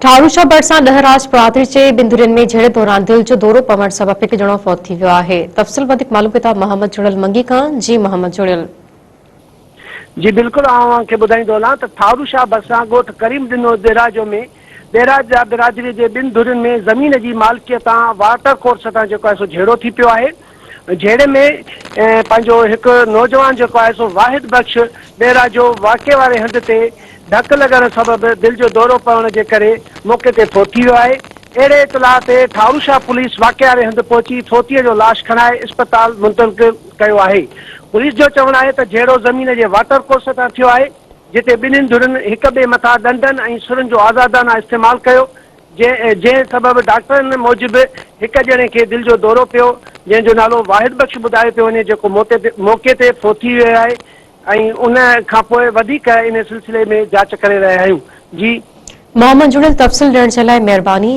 ٺاروشاه ڀرسان ڏهراج برادري جي ٻن ڌرين ۾ جهيڙي دوران دل جو دورو پوڻ سبب هڪ ڄڻو فوت ٿي ويو آهي. تفصيل وڌيڪ معلوم ڪندا محمد جڙيل منگي کان جي محمد جڙيل. جي بلڪل آئون اوهان کي ٻڌائيندو هلان ته ٺاروشاه ڀرسان ڳوٺ ڪريم ڏنو ڏهراجو ۾ ڏهراج برادري جي ٻن ڌرين ۾ زمين جي مالڪيء تان واٽر ڪورس تان جيڪو آهي سو جهيڙو ٿي پيو آهي. جهيڙي ۾ پنهنجو هڪ نوجوان جيڪو آهي سو واحد بخش ڏهراجو واقعي واري هنڌ تي ڌڪ لڳڻ سبب دل جو دورو پوڻ جي ڪري موقعي تي فوت ٿي ويو آهي. اهڙي اطلاع تي ٺاروشاه پوليس واقعي واري هنڌ پهچي فوتيء جو لاش کڻائي اسپتال منتقل ڪيو آهي. پوليس جو چوڻ آهي ته جهيڙو زمين جي واٽر ڪورس تان ٿيو آهي جتي ٻنهين ڌرين هڪ ٻئي مٿان ڏنڊن ۽ سرن جو آزادانه استعمال ڪيو. جنهن سبب ڊاڪٽرن موجب هڪ ڄڻي کي دل جو دورو پيو، جنهن جو نالو واحد بخش ٻڌايو پيو وڃي، جيڪو موقعي تي فوت ٿي ويو آهي ۽ ان کانپوء وڌيڪ ان سلسلي ۾ جاچ ڪري رهيا آهيون. جي. محمد جڙيل تفصيل ڏيڻ جي لاء مهرباني.